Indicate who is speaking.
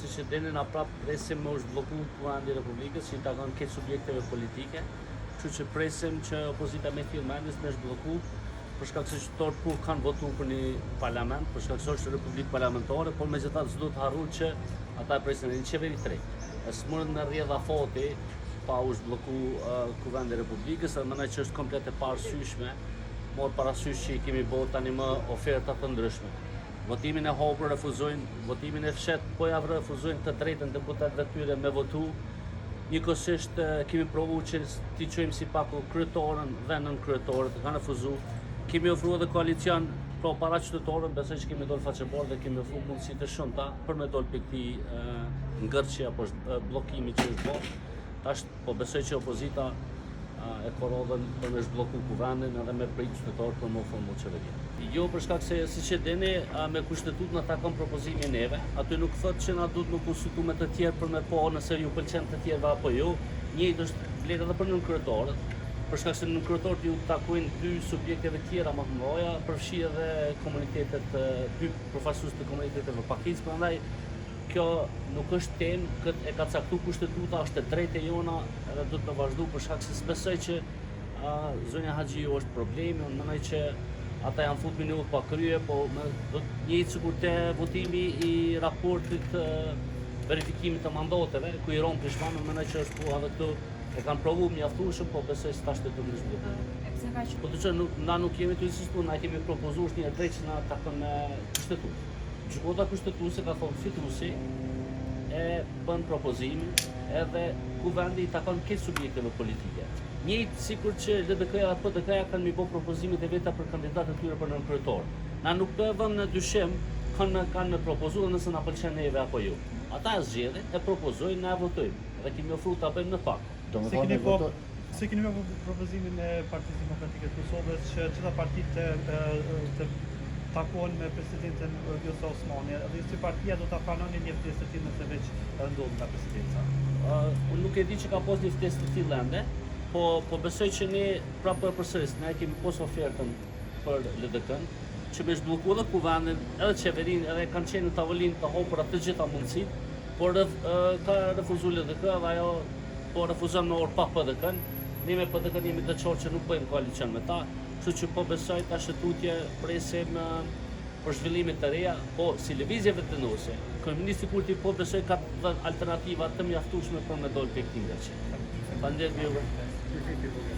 Speaker 1: Siç e dini, na prapë presim me u zhblloku Kuvendi i Republikës, që i takon krejt subjekteve politike. Kështu që presim që opozita me thirr mendjes me zhblloku, për shkak se qytetarët po kanë votu për një parlament, për shkak se është republikë parlamentare, por megjithatë s'duhet harru që ata e presin një qeveri të re. E s'mundet me rrjedh afati pa u zhblloku uh, Kuvendi i Republikës, edhe mendoj që është komplet e paarsyeshme, marrë parasysh që i kemi bo tani më oferta të ndryshme. Votimin e hapur refuzojnë, votimin e fshehtë po ja refuzojnë të drejtën deputetëve tyre me votu. Njëkohësisht kemi provu që t'i çojmë si paku kryetoren dhe nënkryetorët, kanë refuzu. Kemi ofru edhe koalicion, pra para qytetarëve, besoj që kemi dalë faqebardhë dhe kemi ofru mundësi të shumta për me dalë prej këtij ngërçi apo bllokimi që është bërë. Tash Po besoj që opozita e ka radhën për me zhblloku kuvendin edhe me prit qytetarët për me formu qeveria. Jo për shkak se siç e dini me kushtetutë na takon propozimi neve, aty nuk thotë që na duhet me konsultu me të tjerë për me pa nëse ju pëlqen të tjerëve apo jo, njëjtë është vlen edhe për nënkryetarët, për shkak se nënkryetarët ju takojnë dy subjekteve tjera më të mëdha, përfshi edhe komunitetet, dy përfaqësues të komuniteteve pakicë, prandaj Kjo nuk është temë, këtë e ka caktu kushtetuta, është e drejtë e jona edhe duhet me vazhdu për shkak se s'besoj që uh, zonja Haxhiu është problemi, unë mendoj që ata janë fut me një udhë pa krye, po me, do të njëjtë sikur te votimi i raportit të verifikimit të mandateve, ku i ranë pishman, unë mendoj që është po edhe këtu e kanë provu mjaftueshëm, po besoj se tash të duhet me zhblloku.
Speaker 2: E pse ka që...
Speaker 1: Po të që nuk, na nuk jemi tu insistu, na kemi propozu është një e drejtë që na takon me kushtetutë. Gjykata Kushtetuese ka thonë fituesi e bën propozimin edhe kuvendi i takon krejt subjekteve politike. Njëjtë sikur që LDK-ja dhe PDK-ja kanë mi bo propozimet e veta për kandidatët e tyre për nënkryetor. Na nuk po e vëmë në dyshim kanë kanë me propozu dhe nëse na pëlqen neve apo jo. Ata e zgjedhin, e propozojnë, na e votojmë dhe kemi ofru ta bëjmë në pako.
Speaker 3: Si keni po
Speaker 4: Si keni pa propozimin e Partisë Demokratike të Kosovës që të gjitha partitë të, të takohen me presidentin Vjosa Osmani, edhe ju si partia do ta pranoni një ftesë të tillë nëse veç ndodh nga presidenca?
Speaker 1: Uh, unë nuk e di që ka pas një ftesë të tillë ende, po po besoj që ne prapë po e përsëris, ne kemi pas ofertën për LDK-n, që me zhblloku edhe kuvendin, edhe qeverinë, edhe kanë qenë në tavolinë të hapura të gjitha mundësitë, por ref, uh, ka refuzu LDK dhe ajo po refuzon me ardh pa PDK-n. Ne me PDK-n jemi të qartë që nuk bëjmë koalicion me ta, kështu që po besoj tash e tutje presim për zhvillime të reja, po si lëvizje Vetëvendosje, kryeministri Kurti po besoj ka dhënë alternativa të mjaftueshme për me dalë prej këtij ngërçi. Faleminderit juve.